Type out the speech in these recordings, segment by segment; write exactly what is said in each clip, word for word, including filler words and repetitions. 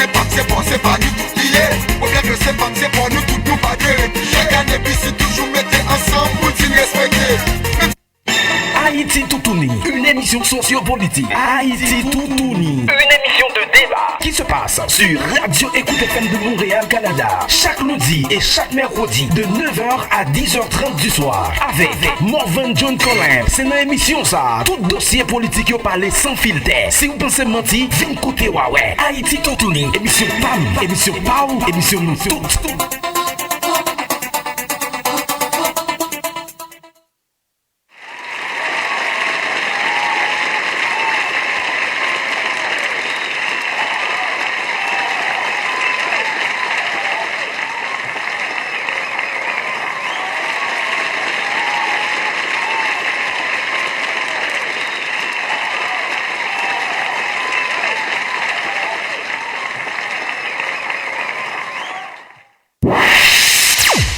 Se pa, se pa, se pa nou tout li ye. Pwoblèm yo se pa, se pa nou tout nou pa dwe repliye. Chak ane, pisi toujou mete ansanm pou di n respekte. Menm Ayiti Toutouni, une émission sociopolitique. Ayiti Toutouni, une émission de débat qui se passe sur Radio Écoute F M de Montréal, Canada, chaque lundi et chaque mercredi de neuf heures à dix heures trente du soir avec Morvan John Colin. Se nan emisyon sa a, tout dosye politik yo pale san filtè. Si w panse manti, vin koute w a wè. Ayiti Toutouni, emisyon pa m, emisyon pa w, emisyon nou tout.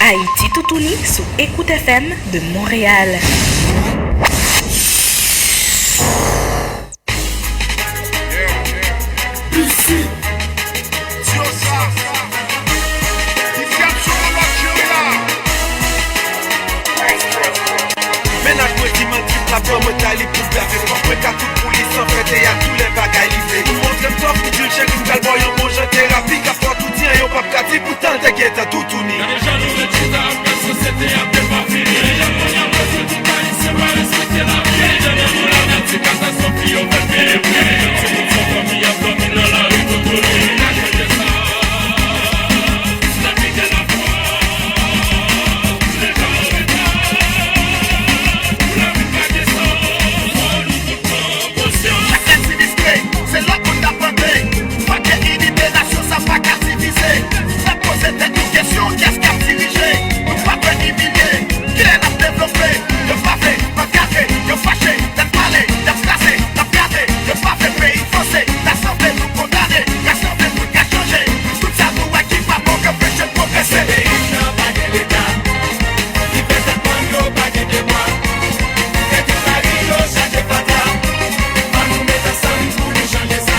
Ayiti Toutouni sou Écoute F M de Montréal. Isit, Diosa, ki fèt sou yon lòt jiri la. Mennaj mwen di manti, l ap ban mwen tay li pou blèf. Fòk mwen ka tout pou li san fè teyat, tou lè bagay li vle. Li montre m tòf, li di l cheri, m pral ba w yon bon jan terapi. K ap fè w toutouni, yo p ap ka di poutan l te gentan toutouni. Gade jan nou ret chita ap gad sosyete ap depafini. Gade jan kounye a pèsonn tout Ayisyen pa respekte lavi. Gade jan nou la nati katastwòf li yo fè peye pri. Gade jan tout fanmi ap dòmi nan lari toutouni. Gade sa. N ap kite lafwa. Chak lè sinistre, se lòt moun n ap mande. Fòk gen inite, nasyon sa pa ka divize. N ap poze tèt nou kesyon, kiyès k ap dirije? Nou pa dwe imilye. Kilè n ap devlope? Yo pa vle, yo angaje, yo fache. Lè n pale, y ap kraze, n ap gade. Yo pa vle peyi vanse, rasanble nou kondane. Rasanble nou ka chanje. Tout sa nou wè ki pa bon k anpeche n pwogrese. Peyi m nan pa gen leta. Ki fè tèt bann yo pa gen devwa. Fè tout lari yo chaje fatra. Ann nou met ansanm pou nou chanje sa.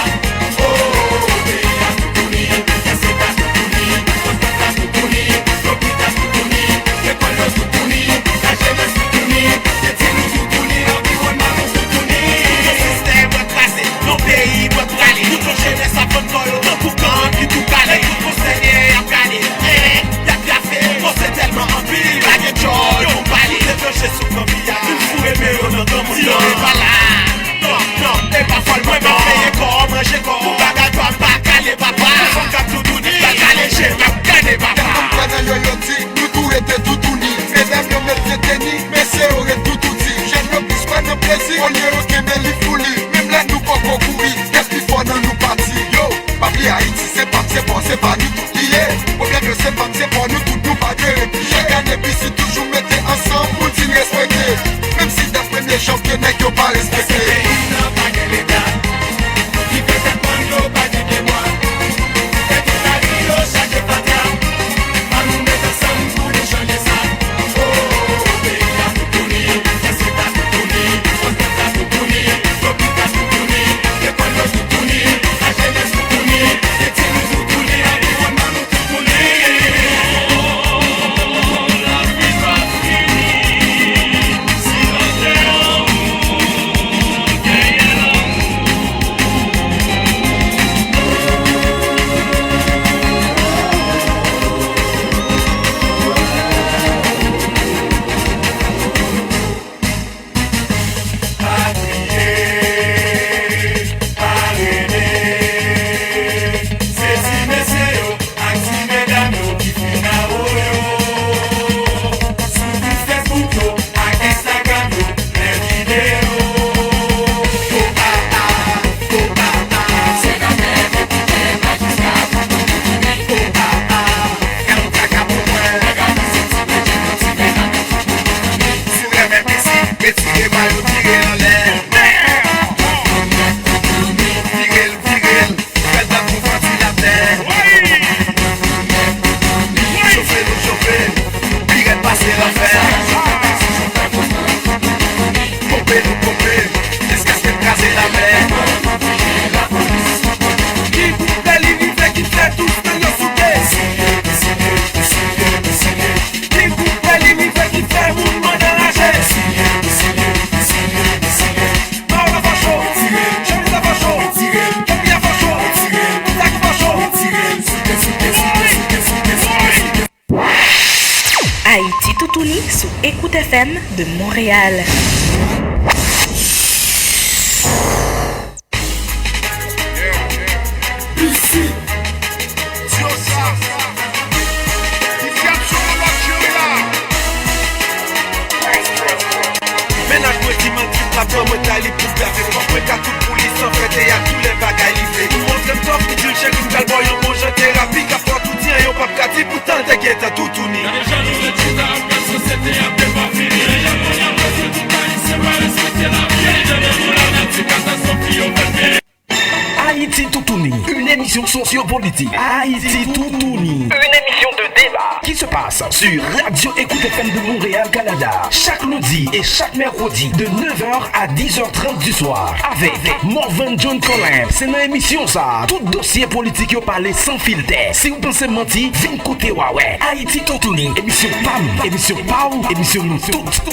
O, o, o, o, peyi a toutouni, kès eta toutouni, transpò a toutouni, lopital toutouni, lekòl yo toutouni, lajenès toutouni, piti nou toutouni, anviwònman nou toutouni. Yon sistèm wè kraze, yon peyi wè prale, tout yon jenès ap vann kò yo, tankou kann ki tou kale, tout yon sènye ap gade. Hey, y ap pyafe, koze tèlman anpil, pa gen djòl, yon pale. Koute danje sou kanpi a, vin foure men yo nan granmoun yo. Ti yo e pa la. Non, non, e pa fòl mwen, m ap peye kò, manje kò. Pou bagay pa m pa kale, papa. Fanm k ap toutouni, pa kale je, m ap gade, papa. Gade m kwè nan yo, yo di, nou tou rete toutouni. Medam yo met byen teni, mesye yo ret toutouni. Jèn yo plis kwè nan plezi, olye yo kenbe li pou li. Menm lè nou poko kouri, kès pi fò nan nou pati. Yo, pa bliye Ayiti, se pa m, se pa w, se pa nou tout li ye. Pwoblèm yo se pa m, se pa w, nou tout nou pa dwe repliye. Chak ane pisi toujou mete ansanm pou di n respekte. Menm si dat premye janvye nèg yo pa respekte. Èske peyi m nan pa gen leta? Ki fè tèt bann yo pa gen devwa? Fè tout lari yo chaje fatra. Ann nou met ansanm pou nou chanje sa. O, o, o, o, peyi a toutouni, kès eta toutouni, transpò a toutouni, lopital toutouni, lekòl yo toutouni, lajenès toutouni, piti nou toutouni, anviwònman nou toutouni. M de Montréal. Ici, Diosa, ici Absol Luxury la. Mennaj mwen di manti, la pran mwen tay li pou gate, fòk mwen ka tout pou li san fè teyat, tou lè bagay li vle. Montre m tòf, li di l cheri, m pral ba w yon bon jan terapi, k ap fè w tou di anyen, w p ap ka di poutan l te gentan toutouni. Gade jan nou ret chita ap gad sosyete a depafini. Deja kounye a prèske tout Ayisyen pa respekte lavi. Gade jan nou la nati katastwòf li yo fè peye. Ayiti Toutouni, une émission sociopolitique. Ayiti Toutouni. Une émission de débat qui se passe sur Radio Écoute F M de Montréal, Canada, chaque lundi et chaque mercredi de neuf heures à dix heures trente du soir avec Morvan John Colin. Se nan emisyon sa a, tout dosye politik yo pale san filtè. Si w panse manti, vin koute w a wè. Ayiti Toutouni, emisyon pa m, emisyon pa w, emisyon nou tout.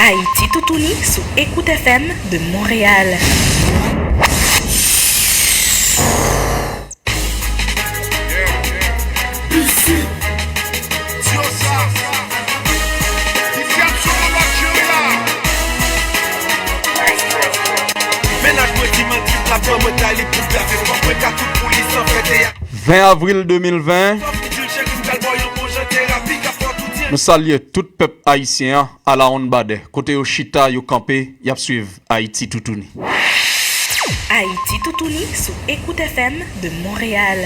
Ayiti Toutouni sou Écoute F M de Montréal. Ici, Diosa, ici Absol Luxury la. Mennaj mwen di manti, la pran mwen tay li pou gate, fòk mwen ka tout pou li san fè teyat. Ven avril de mil ven, nou salye tout pèp ayisyen an, alawonnbadè, kote yo chita, yo kanpe, y ap swiv Ayiti Toutouni. Ayiti Toutouni sou Écoute F M de Montréal.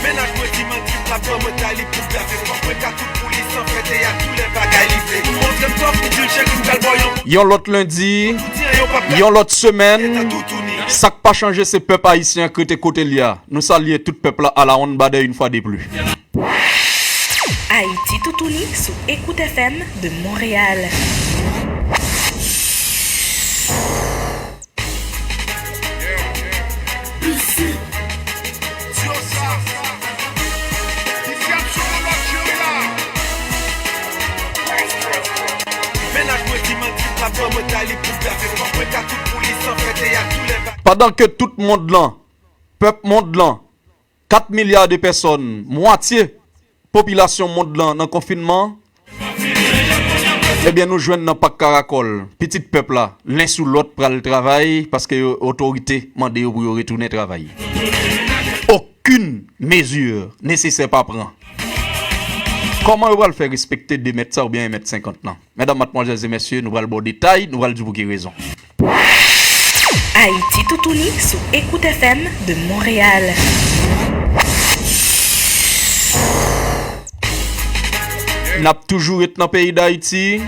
Mennaj mwen di manti, la pran mwen tay li pou gate, fòk mwen ka tout pou li san fè teyat, tou lè bagay li vle. Montre m tòf, li di l cheri, m pral ba w yon. Yon lòt lendi, yon lòt semèn, sa k pa chanje se pèp ayisyen an k rete kote l ye a. Nou salye tout pèp la alawonnbadè yon fwa de pli. Ayiti Toutouni sou Écoute F M de Montréal. Pandan ke tout mond lan, pèp mond lan, kat milya de pèsòn, mwatye popilasyon mond lan nan konfinman, ebyen, nou jwenn nan Pak Karakòl, pitit pèp la, len sou lòt pral travay paske yo, otorite mande yo pou yo retounen travay. Okenn mezi nesesè pa pran. Kòman yo pral fè respekte de mèt sa oubyen en mèt senkant lan? Medam, madmwazèl e mesye, nou pral ba w detay, nou pral di w pou ki rezon. Ayiti Toutouni sou Écoute F M de Montréal. N ap toujou ret nan peyi Dayiti.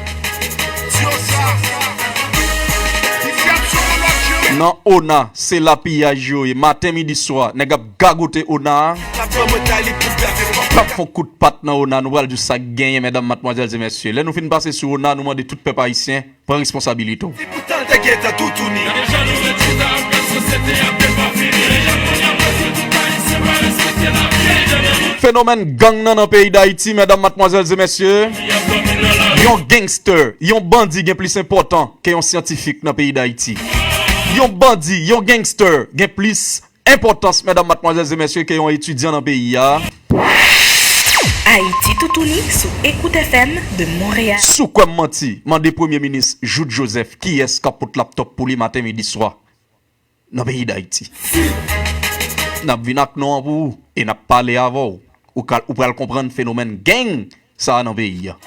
Nan ona, se la piyaj yo ye. Maten, midi, swa, nèg ap gagote ona a. N ap fè yon kout pat nan ona, nou pral di w sa k genyen, medam, madmwazèl e mesye. Lè nou fin pase sou ona, nou mande tout pèp ayisyen pran responsabilite w. Fenomèn gang nan nan peyi Dayiti, medam, madmwazèl e mesye, yon gangster, yon bandi gen plis enpòtan ke yon syantifik nan peyi Dayiti. Yon bandi, yon gangster gen plis enpòtans, medam, madmwazèl e mesye, ke yon etidyan nan peyi a. Ayiti Toutouni sou Écoute F M de Montréal. Si w kwè m manti, mande Premye Minis Jouthe Joseph kiyès k ap pot laptòp pou li maten, midi, swa nan peyi Dayiti. N ap vin ak non an pou ou e n ap pale avè w. Ou ka, ou pral konprann fenomèn gang sa a nan peyi a.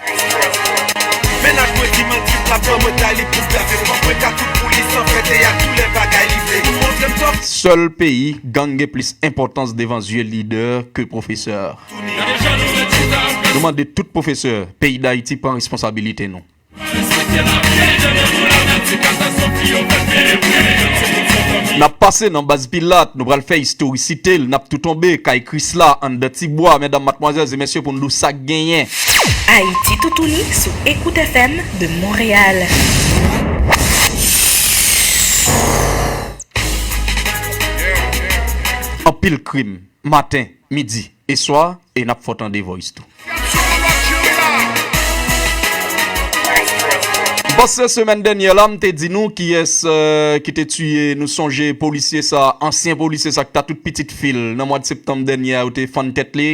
Mennaj mwen di manti, pa pran mwen tay li pou gate, fòk mwen ka tout pou li san fè teyat, tou lè bagay li vle. Montre m tòf. Sèl peyi gang gen plis enpòtans devan zye lidè ke pwofesè. Nou mande tout pwofesè peyi Dayiti pran responsabilite nou. N ap pase nan baz Pilat, nou pral fè istorisite l, n ap tou tonbe kay Krisla anndan ti bwa, medam, madmwazèl e mesye, pou n di w sa k genyen. Ayiti Toutouni sou Écoute F M de Montréal. Anpil krim, maten, midi e swa, e n ap fè w tande voice tou. M panse semèn dènyè la, m te di nou kiyès, euh, ki te tiye, nou sonje polisye sa, ansyen polisye sa ki ta tout pitit fi l nan mwa septanm dènyè a, yo te fann tèt li.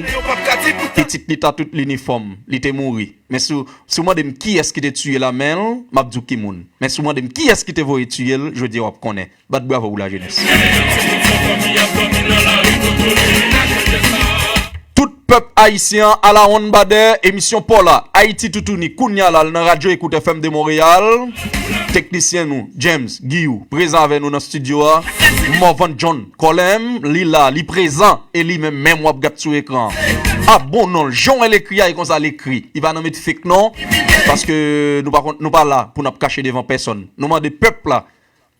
Pitit li ta tout linifòm, li te mouri. Men si w, si w mande m kiyès ki te tiye l a men l, m ap di w ki moun. Men si w mande m kiyès ki te voye tiye l, jodi a w ap konnen. Bat bravo pou lajenès. Tout pèp ayisyen an, alawonnbadè, emisyon pa w la, Ayiti Toutouni, kounye a la, l nan Radyo Écoute F M de Montréal. Teknisyen nou, James Guillou, prezan avè nou nan estidyo a. Morvan John Colem, li la, li prezan, e li menm, menm w ap gad sou ekran an. A bon non, jan w wè l ekri a, e konsa l ekri. Li pa nan met fake non, paske nou pa konn, nou pa la pou n ap kache devan pèsòn. Nou mande pèp la,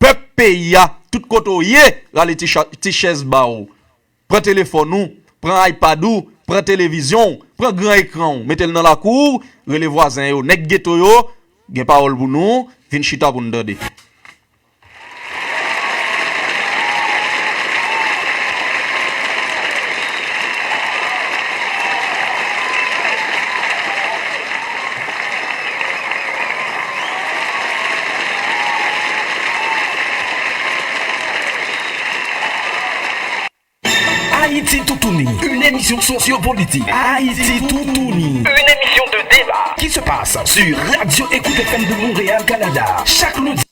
pèp peyi a, tout kote w ye, rale ti cha-, ti chèz ba w. Pran telefòn ou, pran iPad ou, pran televizyon w, pran gran ekran w, mete l nan lakou w, rele vwazen yo, nèg geto yo, gen pawòl pou nou, vin chita pou n tande. Haïti Toutouni, une émission sociopolitique. Haïti Toutouni, une émission de débat qui se passe sur Radio Écoute F M de Montréal, Canada, chaque lundi.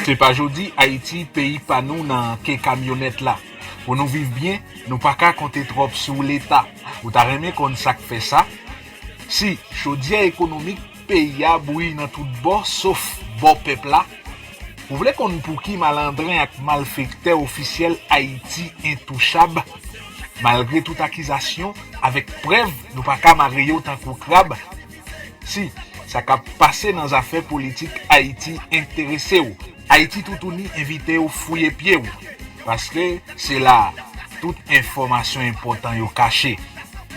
Se pa jodi Ayiti, peyi pa nou, nan ke kamyonèt la. Pou nou viv byen, nou pa ka konte twòp sou Leta. Ou ta renmen konn sa k fè sa? Si chodyè ekonomik peyi a bouyi nan tout bò, sof bò pèp la, ou vle konn pouki malandren ak malfektè ofisyèl Ayiti entouchab? Malgre tout akizasyon, avèk prèv, nou pa ka mare yo tankou krab. Si sa k ap pase nan zafè politik Ayiti enterese w, Ayiti Toutouni envite w fouye pye w, paske se la tout enfòmasyon enpòtan yo kache.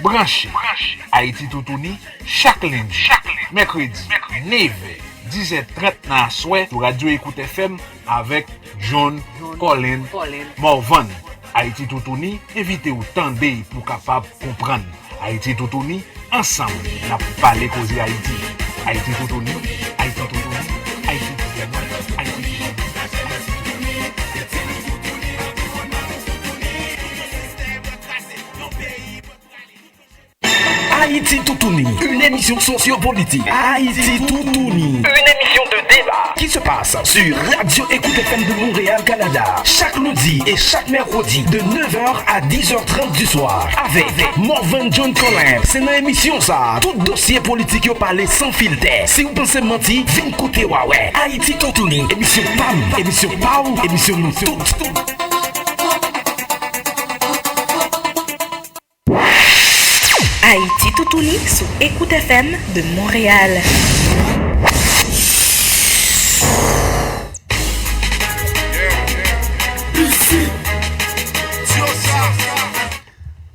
Branche Ayiti Toutouni chak lendi, mèkredi, nevè, dizè trant nan aswè sou Radyo Écoute F M avèk John Colin Morvan. Ayiti Toutouni envite w tande pou w kapab konprann. Ayiti Toutouni, ansanm, n ap pale koze Ayiti. Ayiti Toutouni, Ayiti Toutouni, Ayiti Toutouni, Ayiti Toutouni. Haïti Toutouni, une émission sociopolitique. Haïti Toutouni, une émission de débat qui se passe sur Radio Écoute F M de Montréal, Canada, chaque lundi et chaque mercredi de neuf heures à dix heures trente du soir avec Morvan John Colin. Se nan emisyon sa a, tout dosye politik yo pale san filtè. Si w panse manti, vin koute w a wè. Haïti Toutouni, emisyon pa m, emisyon pa w, emisyon nou tout. Ayiti Toutouni sou Écoute F M de Montréal.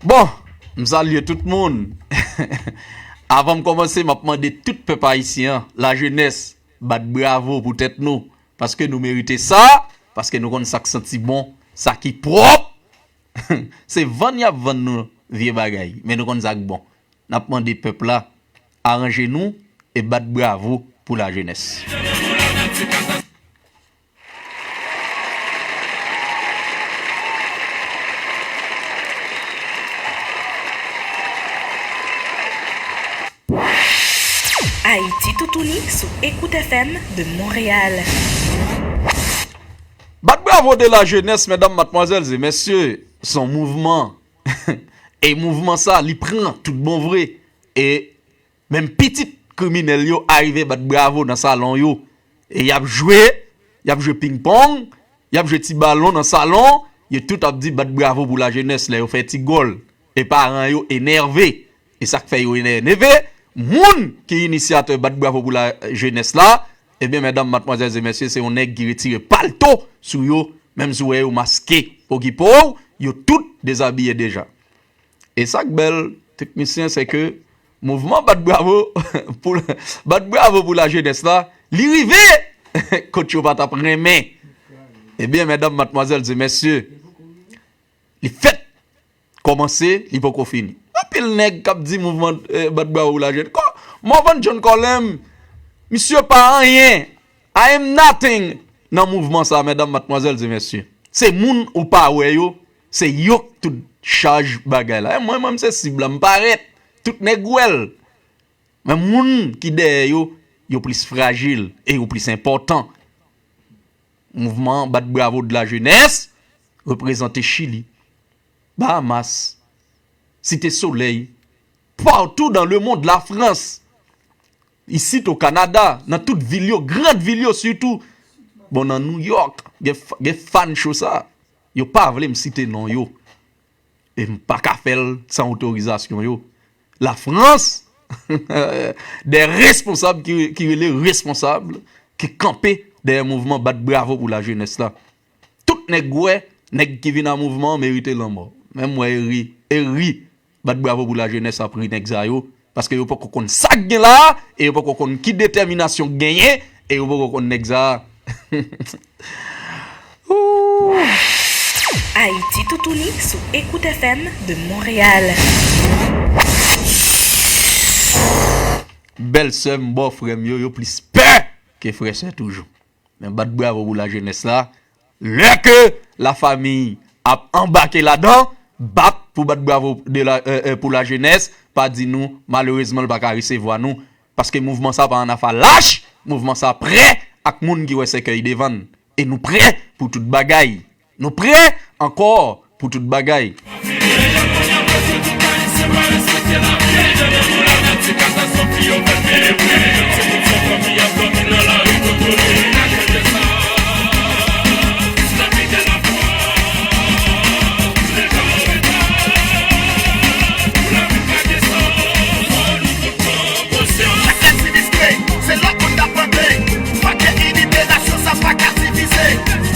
Bon, m salye tout moun. Avan m kòmanse, m ap mande tout pèp ayisyen an, lajenès, bat bravo pou tèt nou, paske nou merite sa, paske nou konn sa k santi bon, sa ki pwòp. Se vann y ap vann nou vye bagay, men nou konn sa k bon. N ap mande pèp la, aranje nou e bat bravo pou lajenès. Ayiti Toutouni sou Écoute F M de Montréal. Bat bravo de lajenès, medam, madmwazèl e mesye, se yon mouvman. E mouvman sa, li pran tout bon vre. E menm pitit kriminèl yo arive bat bravo nan salon yo. E y ap jwe, y ap jwe ping pong, y ap jwe ti balon nan salon, yo tout ap di bat bravo pou lajenès lè yo fè ti gòl. E paran yo enève. E sa k fè yo enève, moun ki inisyatè Bat Bravo pou Lajenès la, ebyen, medam, madmwazèl e mesye, se yon nèg ki retire palto sou yo, menm si w wè yo maske. Okipe w, yo tout dezabiye deja. E sa k bèl, teknisyen, se ke mouvman Bat Bravo pou, Bat Bravo pou Lajenès la, li rive kot yo pa t ap renmen. Ebyen, medam, madmwazèl e mesye, li fèk kòmanse, li poko fini. Anpil nèg k ap di mouvman, eh, Bat Bravo pou Lajenès. Kò-, Morvan John Colem, misye pa anyen. I am nothing nan mouvman sa, medam, madmwazèl e mesye. Se moun ou pa wè yo, se yo k tout chaj bagay la. E mwen, mwen, m se sib la, m parèt. Tout nèg wè l. Men moun ki dèyè yo, yo plis frajil e yo plis enpòtan. Mouvman Bat Bravo de la Jeunesse reprezante Chili, Bahamas, Site Solèy, partou dans le monde, la Frans, isit o Kanada, nan tout vil yo, gran vil yo sitou. Bon, nan New York, gen, f- gen fan cho sa. Yo pa vle m site non yo. E m pa ka fè l san otorizasyon yo. La Frans, de responsab ki, ki rele responsab, ki kanpe dèyè mouvman Bat Bravo pou Lajenès la. Tout nèg wè, nèg ki vin a mouvman an merite lanmò. Men m wè Eri, Eri, Bat Bravo pou Lajenès ap ri nèg sa yo, paske yo poko konn sa k gen la a, e yo poko konn ki detèminasyon k genyen, e yo poko konn nèg sa a. Ooh. Ayiti Toutouni sou Écoute F M de Montréal. Bèl sè m, bò frè m yo, yo plis pè ke frè sè toujou. Men bat bravo pou lajenès la. Lè ke lafami ap anbake ladan, bat pou bat bravo de la, euh, euh, pou lajenès, pa di nou, malerezman, l pa ka resevwa nou. Paske mouvman sa pa ann afa lach, mouvman sa prè ak moun ki wè sèkèy devan n. E nou prè pou tout bagay. Nou prè ankò pou tout bagay. Chak lè sinistre, se lòt moun n ap mande. Fòk gen inite, nasyon sa pa ka divize.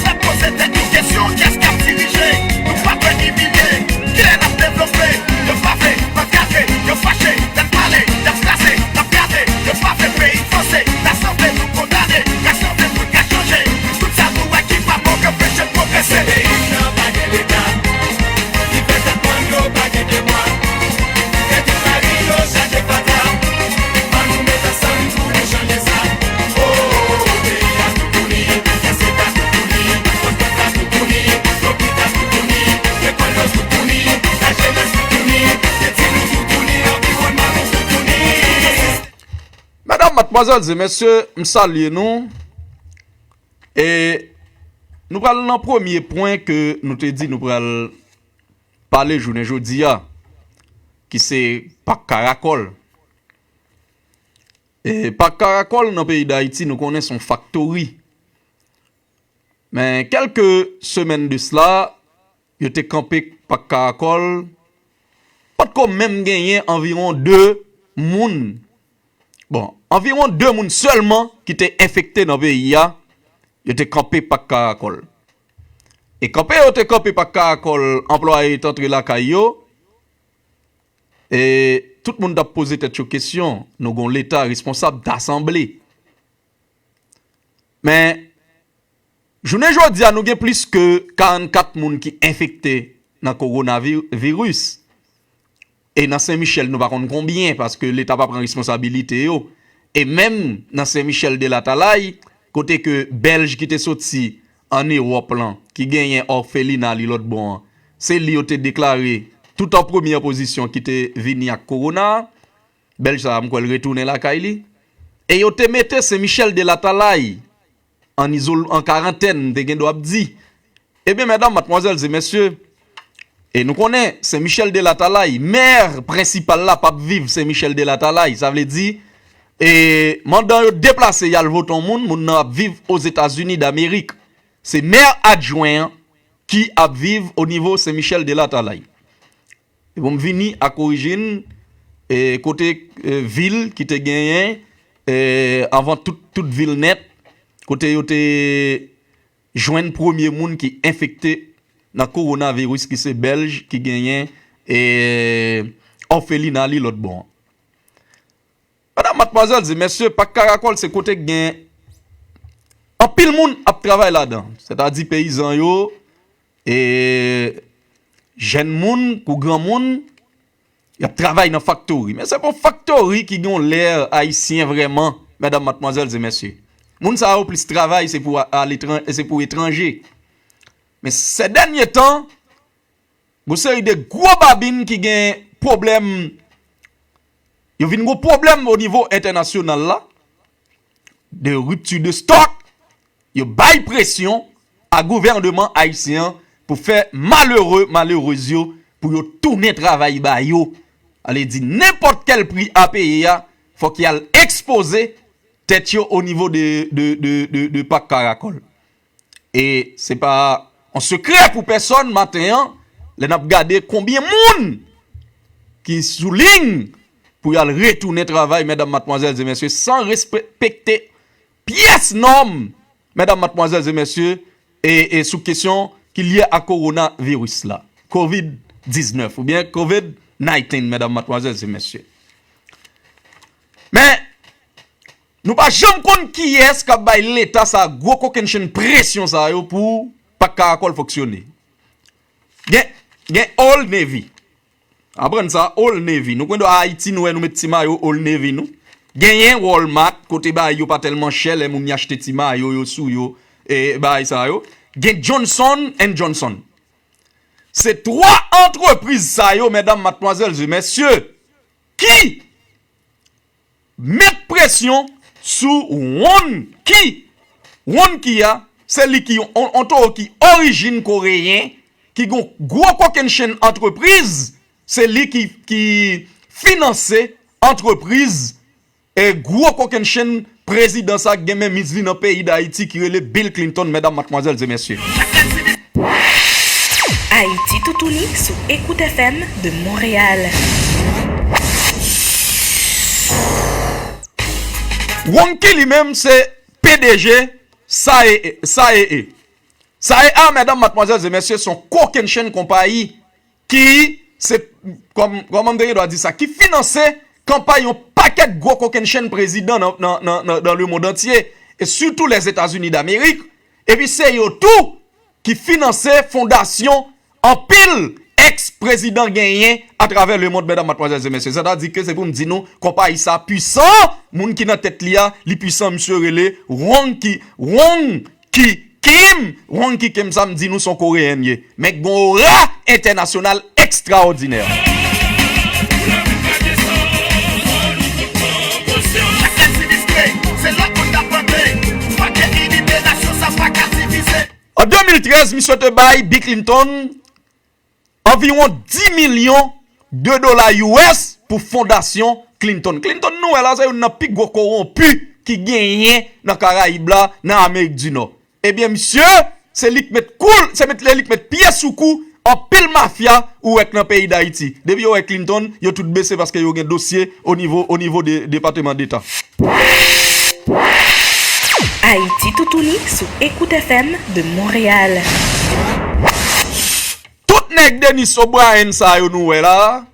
Fè poze tèt nou kesyon, kiyès k ap dirije? Nou pa dwe imilye. Kilè n ap devlope? Yo pa vle, n ap gade. Yo fache, tèt pale, tèt kraze, n ap gade. Yo pa vle peyi n vanse. Rasanble nou kondane. Rasanble pou n ka chanje. Tout sa nou wè ki pa bon k anpeche n pwogrese. Peyi m nan pa gen leta. Ki fè tèt mòn yo pa gen de bwa. Fè tout lari yo chaje fatra. Ann nou met ansanm pou nou chanje sa. Oh, peyi a toutouni, kase pa toutouni, pòt pòt la toutouni, lopital toutouni, lekòl yo toutouni, lajenès toutouni, pitit nou toutouni, anviwònman nou toutouni. Medam, madmwazèl e mesye, m salye nou. E nou pral nan premye pwen ke nou te di nou pral pale jounen jodi a, ki se Pak Karakòl. E Pak Karakòl nan peyi Dayiti, nou konnen se yon faktori. Men kèlke semèn de sla, yo te kanpe Pak Karakòl, potko menm genyen anviwon de moun. Bon, anviwon de moun sèlman ki te enfekte nan peyi a, yo te kanpe Pak Karakòl. E kanpe yo te kanpe Pak Karakòl, anplwaye yo te antre lakay yo, e tout moun t ap poze tèt yo kesyon, nou gon leta responsab ta sanble. Men, jounen jodi a, nou gen plis ke karannkat moun ki enfekte nan kowonavi-, viris. E nan Sen Michèl, nou pa konn konbyen, paske leta pa pran responsabilite yo. E menm nan Sen Michèl de Latalay, kote ke Bèlj ki te soti ann Ewòp lan, ki genyen òfelina li lòt bò an, se li yo te deklare tout an premyè pozisyon ki te vini ak kowona a. Bèlj sa a, m kwè l retounen lakay li. E yo te mete Sen Michèl de Latalay an izol-, an karantèn, m te gen dwa ap di. Ebyen, medam, madmwazèl e mesye, e nou konnen Sen Michèl de Latalay, mè prensipal la p ap viv Sen Michèl de Latalay. Sa vle di, e mandan yo deplase y al vote yon moun, moun nan ap viv Ozetazini Damerik. Se mè adjwen an ki ap viv o nivo Sen Michèl de Latalay. E pou m vini ak orijin, e, kote, e, vil ki te genyen, e, anvan tout, tout vil nèt, kote yo te jwenn premye moun ki enfekte nan kowonaviris, ki se Bèlj, ki genyen, e, òfelina li lòt bò an. Medam, madmwazèl e mesye, Pak Karakòl se kote k gen anpil moun ap travay ladan, sètadi peyizan yo, e, jèn moun kou granmoun, y ap travay nan faktori. Men se pa yon faktori ki gen yon lè ayisyen vrèman, medam, madmwazèl e mesye. Moun sa yo plis travay, se pou a- aletran- se pou etranje. Men sè dènye tan, gon seri de gwo babin ki gen pwoblèm, yo vin gon pwoblèm o nivo entènasyonal la, de ripti de stòk, yo bay presyon a gouvèneman ayisyen an pou fè malere, malerez yo, pou yo tounen travay ba yo. Sa vle di, nenpòt kèl pri a peye a, fòk y al ekspoze tèt yo o nivo de, de, de, de, de Pak Karakòl. E se pa yon sekrè pou pèsòn, maten an, lè n ap gade konbyen moun ki sou liy pou y al retounen travay, medam, madmwazèl e mesye, san respekte pyès nòm, medam, madmwazèl e mesye, e, e sou kesyon ki lye a kowonaviris la, kovid diznèf oubyen kovid naytin, medam, madmwazèl e mesye. Men, nou pa janm konn kiyès k ap bay leta sa gwo kokennchenn presyon sa yo pou Pak Karakòl fonksyone. Gen, gen Old Navy. Aprann sa, Old Navy. Nou konn Ayiti, nou wè nou met ti mayo Old Navy nou. Genyen Walmart, kote bagay yo pa tèlman chè, lè moun yo achte ti mayo yo sou yo, e bagay sa yo. Gen Johnson and Johnson. Se twa antrepriz sa yo, medam, madmwazèl e mesye, ki met presyon sou Won Ki. Won Ki a, se li ki yon, yon towo ki orijin koreyen, ki gon gwo kokennchenn antrepriz, se li ki, ki finanse antrepriz, e gwo kokennchenn prezidan sa ki gen menmiz li nan peyi Dayiti ki rele Bill Clinton, medam, madmwazèl e mesye. Ayiti toutouni sou Écoute F M de Montréal. Won Ki li menm se P D G Saee, Saee. Saee a, medam, madmwazèl e mesye, se yon kokennchenn konpayi ki se, kòm, kòman m te gen dwa di sa, ki finanse kanpay yon pakèt gwo kokennchenn prezidan nan, nan, nan, nan, dans le monde entier, e sitou Lèzetazini Damerik, epi se yo tou ki finanse fondasyon anpil èks prezidan genyen atravè lemond, medam, madmwazèl e mesye. Sètadi ke se pou m di nou, konpayi sa pwisan, moun ki nan tèt li a, li pwisan, misye rele Wong Ki, Wong Ki Kim, Wong Ki Kim sa m di nou se yon koreyèn ye. Men gon ora entènasyonal ekstraòdinè. An de mil trèz, misye te bay Bill Clinton anviwon dis milyon de dola U S pou fondasyon Clinton. Clinton nou wè la, se youn nan pi gwo kowonpi ki genyen nan Karayib la, nan Amerik di Nò. Ebyen, misye, se li k met kou l, se met, li k met pye sou kou anpil mafya ou wè k nan peyi Dayiti. Depi yo wè Clinton, yo tout bese paske yo gen dosye o nivo, o nivo de Depatman Deta. Ayiti toutouni sou Écoute F M de Montréal. Tout nèg Dennis O'Brien sa yo nou wè la,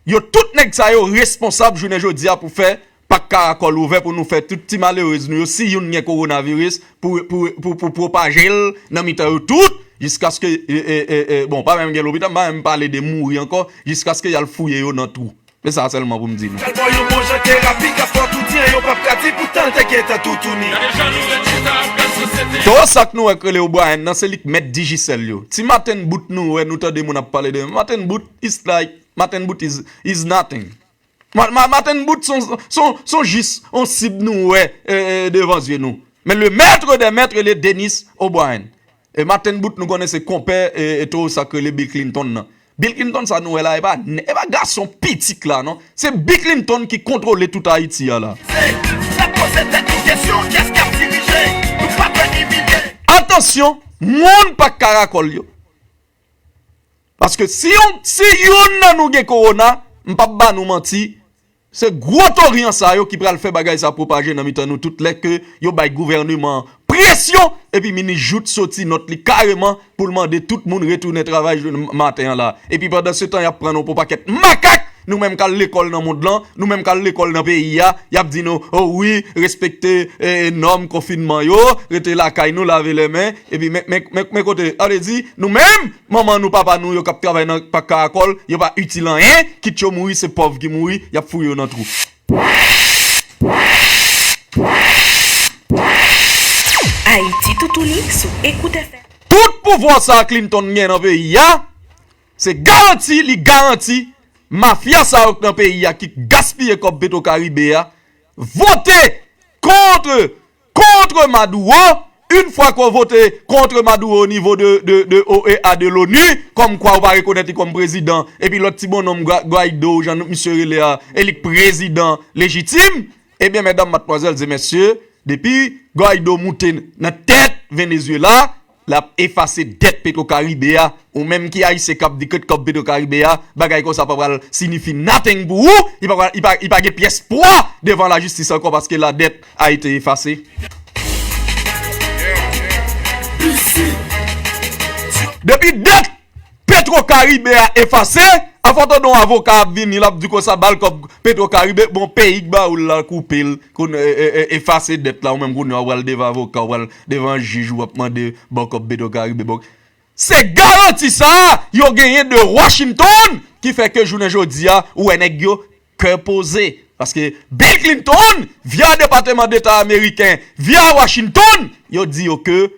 yo tout nèg sa yo responsab jounen jodi a pou fè Pak Karakòl ouvè pou nou fè tout ti malerèz nou yo, si youn gen kowonaviris, pou, pou, pou, pou pwopaje l nan mitan yo tout, jiskaske, e, e, e, e, bon, pa menm gen lopital, m pa menm pale de mouri ankò, jiskaske y al fouye yo nan twou. Se sa sèlman pou m di nou. Al ba w yon bon jan terapi k ap fè w toutyen, yo p ap ka di poutan l te gentan toutouni. Towo sa k nou wè k rele O'Brien nan, se li k mèt Digicel yo. Ti Matenn Bout nou wè, nou tande moun ap pale de Matenn Bout, is like, Matenn Bout is, is nothing. Ma, ma, Matenn Bout son, son, son jis on sib nou wè, e, e, devan zye nou. Men le maître des maîtres, rele Dennis O'Brien. E Matenn Bout nou konnen se konpè, e, e towo sa k rele Bill Clinton nan. Bill Clinton sa nou wè la, e pa, e pa gason pitik la, non. Se Bill Clinton ki kontwole tout Ayiti a la. N ap poze tèt nou kesyon, kiyès k ap dirije? Nou pa dwe imilye. Atansyon, moun Pak Karakòl yo. Paske si yon, si youn nan nou gen kowona, m p ap ba nou manti, Se gwo toryan sa yo ki pral fè bagay sa pwopaje nan mitan nou tout lè ke yo bay gouvèneman an presyon, epi minis Jouthe soti nòt li kareman pou l mande tout moun retounen travay jounen maten an la. Epi pandan se tan y ap pran nou pou pakèt makak, nou menm k al lekòl nan mond lan, nou menm k al lekòl nan peyi a, y ap di nou, o wi, respekte, eh, nòm konfinman yo, rete lakay nou, lave lè men, epi men, men, men, men kote, sa vle di, nou menm, manman nou, papa nou, yo k ap travay nan pak Karakòl, yo pa itil anyen, kit yo mouri, se pòv ki mouri, y ap fouye yo nan twou. Ayiti toutouni sou Écoute F M. Tout pouvwa sa Clinton gen nan peyi a, se garanti li garanti mafya sa yo k nan peyi a ki gaspiye kòb Petro Caribe a vote kont, kont Maduro. Yon fwa ke w vote kont Maduro o nivo de, de, de O E A, de l'ONU, kòmkwa ou pa rekonèt li kòm prezidan, epi lòt ti bonnonm Gua-, Guaido, jan misye rele a, e li k prezidan lejitim, ebyen, medam, madmwazèl e mesye, depi Guaido moute nan tèt Venezuela, l ap efase dèt Petro Caribe a. Ou menm ki ayisyen k ap di ke kòb Petro Caribe a, bagay konsa pa pral siyifi nothing pou ou, li pa pral, li pa, li pa gen pyès pwa devan lajistis ankò paske la dette a été effacée. Depi dèt Petro Caribe a efase, afò tande yon avoka ap vini, l ap di konsa, ba l kòb Petro Caribe, bon, peyi k ba ou l la, koupe l, kounye, e, e, e, efase dèt la, ou menm kounye a, w pral devan avoka, w pral devan jij, w ap mande, ba w kòb Petro Caribe, bon. Se garanti sa a yo genyen de Washington ki fè ke jounen jodi a, ou wè nèg yo kè poze. Paske Bill Clinton, via Depatman Deta ameriken, via Washington, yo di yo ke,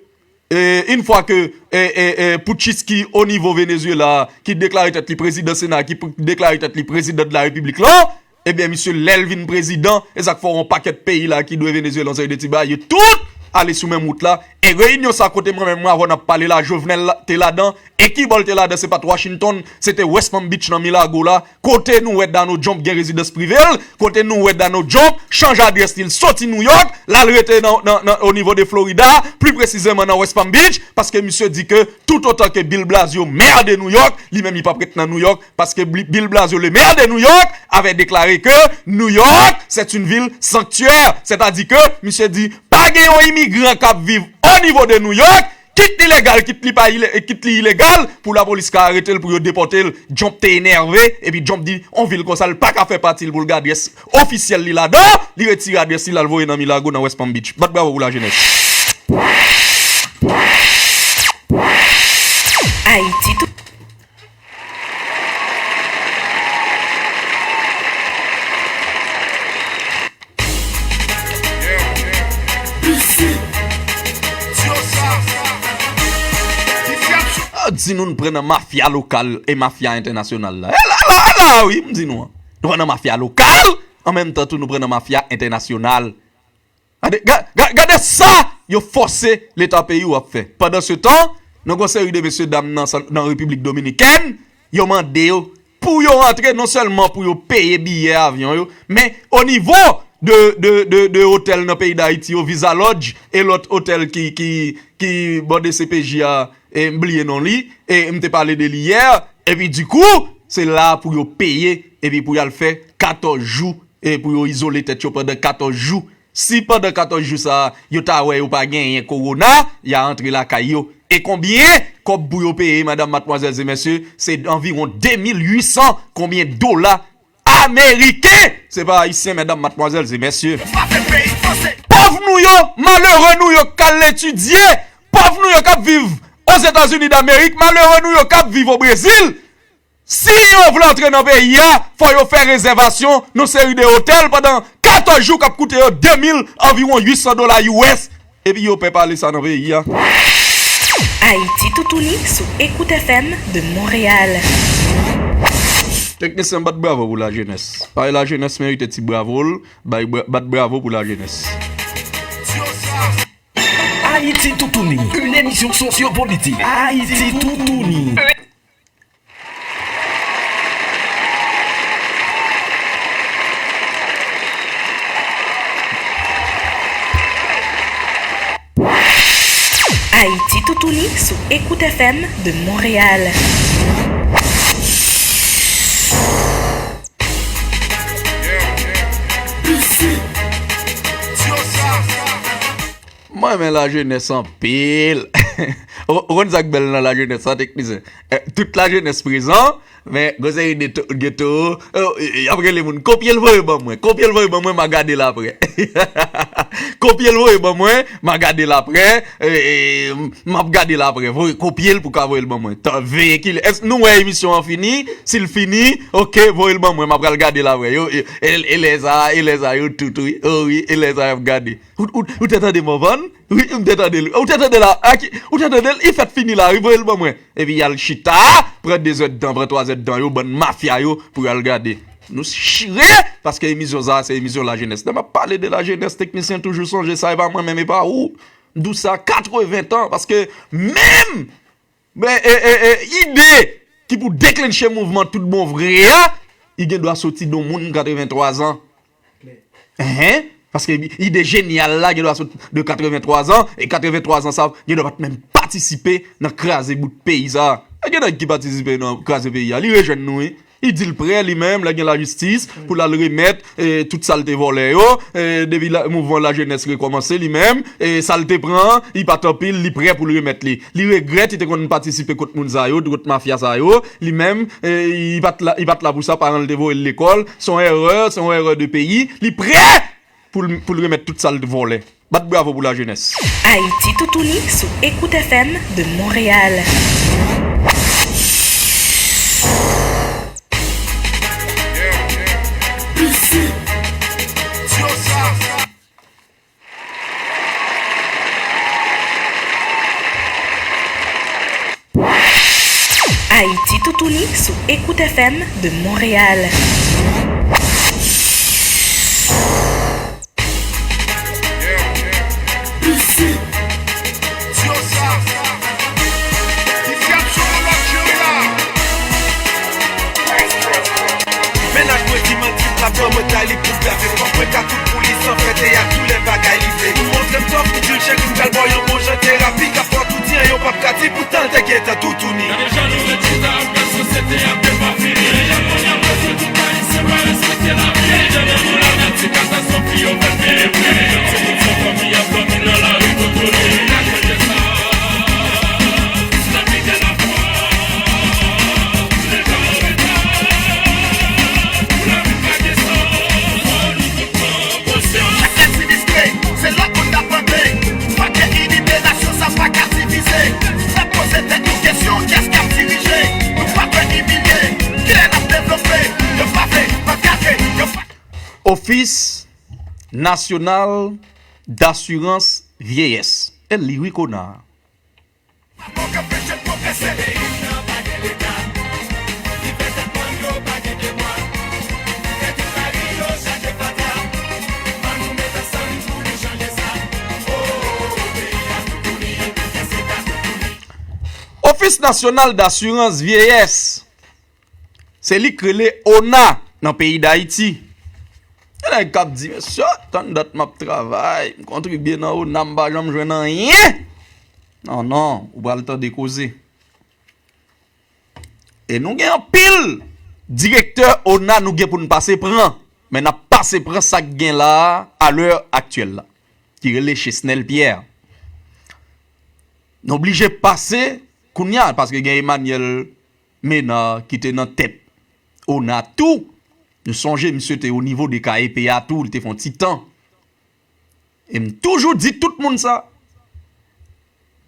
e, yon fwa ke, e, e, e, putchis ki o nivo Venezuela, ki deklare tèt li prezidan Sena, ki pre-, deklare tèt li prezidan de la Repiblik lan, ebyen, misye, lè l vin prezidan, e sa k fè yon pakèt peyi la ki dwe Venezuela yon seri de ti bagay, yo tout ale sou menm wout la. E reyinyon sa kote mwen menm, mwen avè w n ap pale la, Jovenel la, te ladan, e kibò l te ladan, se pa t Washington, se te West Palm Beach nan Milago la, kote nou wè Donald Trump gen rezidans prive l, kote nou wè Donald Trump chanje adrès li, l soti New York, l al rete nan, nan, nan, o nivo de Florida, pli presizèman nan West Palm Beach, paske misye di ke tout otan ke Bill Blasio mè de New York, li menm li p ap ret nan New York, paske Bli-, Bill Blasio, le maire de New York, avè deklare ke New York, c'est une ville sanctuaire. Sètadi ke, misye di, pa gen yon imigran k ap viv o nivo de New York, kit li legal, kit li pa ile-, kit li ilegal, pou lapolis ka arete l, pou yo depòte l. Trump te enève, epi Trump di, yon vil konsa, l pa ka fè pati l pou l gen adrès ofisyèl li ladan, li retire adrès li, l al voye nan Milago, nan West Palm Beach. Bat bravo pou lajenès. Ayiti tou. Ah, di nou n pran nan mafya lokal e mafya entènasyonal la. E la, la, la, wi, m di nou an. Nou pran nan mafya lokal, an menm tan tou nou pran nan mafya entènasyonal. Gade, ga-, ga-, gade sa yo fòse Leta peyi w ap fè. Pandan se tan, nou gen yon seri de mesye dam nan, nan Repiblik Dominikèn, yo mande yo pou yo rantre, non sèlman pou yo peye biyè avyon yo, men o nivo de, de, de, de otèl nan peyi Dayiti yo, Visa Lodge, e lòt otèl ki, ki, ki bò D C P J a, e m bliye non li, e m te pale de li yè, epi dikou, se la pou yo peye, epi pou y al fè katòz jou, e pou yo izole tèt yo pandan katòz jou. Si pandan katòz jou sa a, yo ta wè yo pa genyen kowona, y a antre lakay yo. E konbyen kòb pou yo peye, madam, madmwazèl e mesye? Se anviwon de mil uit san konbyen dola ameriken. Se pa ayisyen, medam, madmwazèl e mesye. Pòv nou yo, malere nou yo k al etidye, pòv nou yo k ap viv Ozetazini Damerik, malere nou yo k ap viv o Brezil, si yo vle antre nan peyi a, fò yo fè rezèvasyon nan seri de otèl pandan katòz jou k ap koute yo de mil, anviwon uit san dola U S. Epi yo pè pale sa nan peyi a. Ayiti toutouni sou Écoute F M de Montréal. Teknisyen, bat bravo pou lajenès. Paske lajenès merite ti bravo l, bay bra-, bat bravo pou lajenès. Ayiti toutouni, une émission sociopolitique. Ayiti toutouni. Ayiti toutouni sou Écoute F M de Montréal. Mwen renmen lajenès anpil. Ou ou konn sa k bèl nan lajenès la, teknisyen? Eh, tout lajenès prezan, men gon seri de to- gen towo, eh, y ap rele moun, kopye l voye ban mwen, kopye l voye ban mwen, m a gade l aprè. Kopye l voye ban mwen, m a gade l aprè, eh, m ap gade l aprè. Voye, kopye l pou ka voye l ban mwen. Tan, veye kilè. Èske nou wè emisyon an fini? Si l fini, oke, voye l ban mwen, m ap pral gade l aprè. Yo, yo, e, e lè sa, e lè sa, yo tout, wi. O wi, e lè sa, y ap gade. Ou, ou, ou te tande Morvan? Wi, m te tande l. Ou te tande la? A ki, ou te tande l? Li fèk fini la, wi, voye l ban mwen. Epi y al chita, pran de zèdtan, pran twa zèdtan, yo, bann mafya yo, pou y al gade. Nou chire, paske emisyon sa a, se emisyon lajenès. Lè m ap pale de lajenès, teknisyen toujou sonje sa, e pa mwen menm, e pa ou. M di w sa, katreven tan, paske menm Men, e, e, e, ide ki pou deklenche mouvman tout bon vre a, li gen dwa soti de yon moun katrevenntwa zan. Enhen. Paske ide jenyal la gen dwa soti de katrevenntwa zan, e katrevenntwa zan sa gen dwa pa t menm patisipe nan kraze bout peyi sa. Gen nèg ki patisipe nan kraze peyi a, li rejwenn nou, wi. Li di l prè li menm, lè gen lajistis, pou l al remèt, e, tout sa l te vòlè yo, e, depi la, mouvman lajenès rekòmanse li menm, e, sa l te pran, li pa t anpil, li prè pou l remèt li. Li regrèt li te konn patisipe kot moun sa yo, kot mafya sa yo, li menm, e, li pa t la, li pa t la pou sa, paran l te voye l lekòl, se yon erè, se yon erè de peyi, li prè pou l, pou l remèt tout sa l vòlè. Bat bravo pou lajenès. Ayiti Toutouni sou Écoute F M de Montréal. Ayiti Toutouni sou Écoute F M de Montréal. Mennaj mwen di manti, l ap ban mwen tay li pou blese. Fòk mwen ka tout pou li san fè teyat, tou lè bagay li vle. Ou montre m tòf, ou di l cheri, m pral ba w yon bon jan terapi. K ap fè w tou di anyen, w p ap ka di, poutan l te gentan toutouni. Gade jan nou ret chita ap gad sosyete ap depafini. Jan kounye a prèske tout Ayisyen pa respekte lavi. Dènye kou lanati katastwòf li yo fè peye pri. Ti moun san fanmi ap dòmi nan lari Toutouni. Gade sa. N ap lite lafwa. Leta an reta. Pou lavi pa desann. Fò nou tout pran konsyans. Chak lè sinistre, se lòt moun n ap mande. Fòk gen inite nasyon, sa pa ka divize. N ap poze tèt nou kesyon, kiyès k ap dirije? Nou pa dwe imilye. Kilè n ap devlope? Yo pa vle, pa gade, yo pa Office National d'Assurance Vieillesse. E li wi, Kona. Office National d'Assurance Vieillesse. Se li k rele ona nan peyi Dayiti. Gen nèg k ap di, "Mesye, tann dat m ap travay, m kontribye nan ona, m pa janm jwenn anyen." Non, non, ou pral tande koze. E nou gen anpil direktè ona nou gen pou n pase pran. Men n ap pase pran sa k gen la a, a lè aktyèl la, ki rele Chesnel Pierre. Nou oblije pase kounye a, paske gen Emmanuel Ménard ki te nan tèt ona tou. Nou sonje, misye te o nivo de K E P a tou, li te fè yon ti tan. E m toujou di tout moun sa.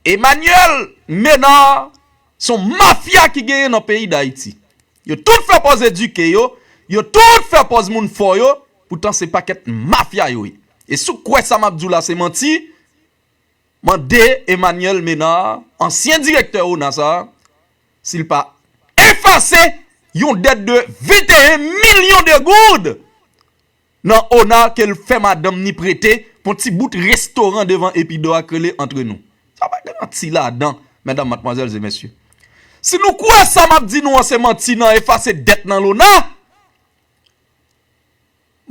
Emmanuel Ménard, se yon mafya ki genyen nan peyi Dayiti. Yo tout fè pòz edike yo, yo tout fè pòz moun fò yo, poutan se pakèt mafya yo ye. E si w kwè sa m ap di w la se manti, mande Emmanuel Ménard, ansyen direktè ona sa, si l pa efase yon dèt de venteyen milyon de goud nan ona ke l fè madanm ni prete pou yon ti bout restoran devan Epi Dò a k rele Entre Nous. Sa pa gen manti ladan, medam, madmwazèl e mesye. Si nou kwè sa m ap di nou an se manti nan efase dèt nan ona,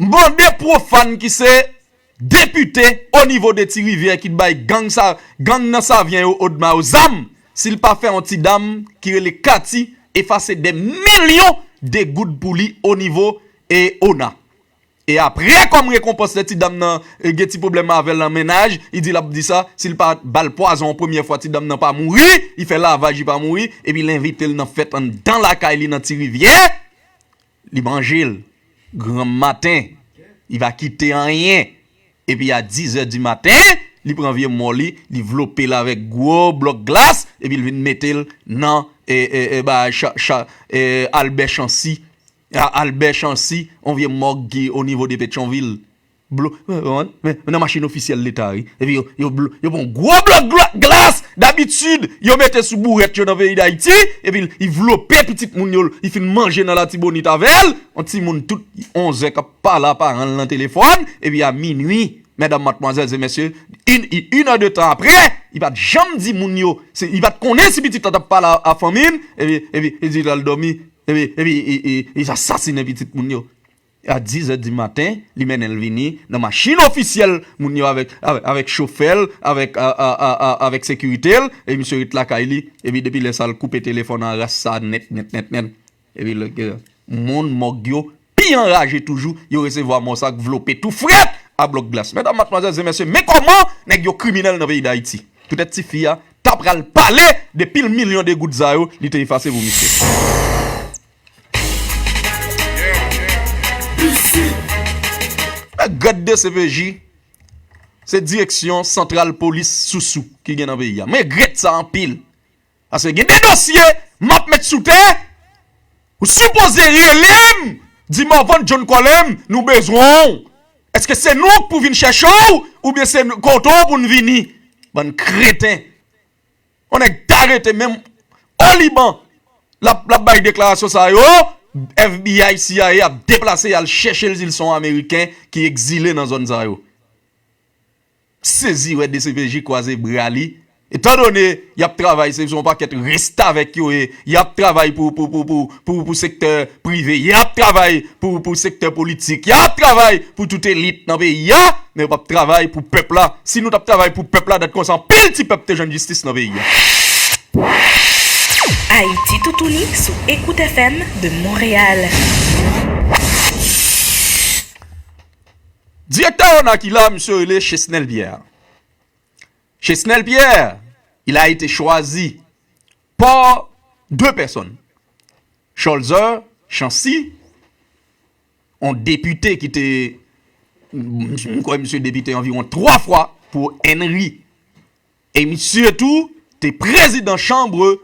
m mande Pwofàn ki se depite o nivo de Ti Rivyè ki t bay gang sa, gang nan Savyen yo odma yo zam, si l pa fè yon ti dam ki rele Katy efase dè milyon de goud pou li o nivo e ona. E apre, kòm rekonpans, lè ti dam nan, eh, gen ti pwoblèm avè l nan mennaj, li di l ap di sa, si l pa ba l pwazon yon premyè fwa, ti dam nan pa mouri, li fè lavaj, li pa mouri, epi l envite l nan fèt anndan lakay li nan Ti Rivyè, li manje l. Granm maten, li pa kite anyen. Epi a dizè di maten, li pran vye mò li, li vlope l avèk gwo blòk glas, epi l vin mete l nan, e, e, e, ba, cha, cha, e, Albè Chansi. A, Albè Chansi, yon vye mòg ki o nivo de Petyonvil. Blo, men, men, men nan machin ofisyèl Leta, wi. Epi yo, yo, blo, yo pran gwo blòk gla, glas, dabitid, yo mete sou bourèt yo nan peyi Dayiti, epi li vlope pitit moun yo, li fin manje nan Latibonit avè l, yon timoun tout onz è k ap pale a paran l nan telefòn, epi a minui, medam, madmwazèl e mesye, in, in, in è de tan apre, li pa t janm di moun yo, se, li pa t konnen si pitit la t ap pale a, a fanmi l, epi, epi, li di l al dòmi, epi, epi, li, li, li asasinen pitit moun yo. A dizè di maten, li mennen l vini nan machin ofisyèl moun yo avèk, avèk, avèk chofè l, avèk, a, a, a, a, avèk sekirite l, e misye ret lakay li, epi depi lè sa l koupe telefòn a ras sa nèt, nèt, nèt, nèt. Epi lè, moun mòg yo pi anraje toujou, yo resevwa mò sa k vlope tou frèt a blòk glas. Medam, madmwazèl e mesye, men kòman nèg yo kriminèl nan peyi Dayiti. Poutèt tifi a ta pral pale de pil milyon de goud sa yo li te efase pou misye. Men gad D C P J, se Direksyon Santral Polis sousou ki gen nan peyi a. Mwen regrèt sa anpil. Paske gen de dosye m ap met sou tè, ou sipoze rele m, di Morvan John Colem, nou bezwen w. Èske se nou k pou vin chèche w, oubyen se nou, kote w pou n vini? Bann kreten. Yon nèg ta rete menm o Liban, l ap, l ap bay deklarasyon sa yo, F B I, C I A ap deplase y al chèche l si l se yon Ameriken ki egzile nan zòn sa yo. Sezi wè D C P J kwaze bra li. Etandone y ap travay, se yon pakèt restavèk yo ye, y ap travay pou, pou, pou, pou, pou, pou sektè prive, y ap travay pou, pou sektè politik, y ap travay pou tout elit nan peyi a, men yo p ap travay pou pèp la. Si nou t ap travay pou pèp la, dat konsa anpil ti pèp te jwenn jistis nan peyi a. Ayiti Toutouni sou Écoute F M de Montréal. Direktè ONA ki la, misye rele Chesnel Pierre. Chesnel Pierre, il a été choisi par deux personnes. Cholzer Chancy, yon depite ki te, m kwè misye depite anviwon twa fwa pou Henry. E misye tou te prezidan chanbre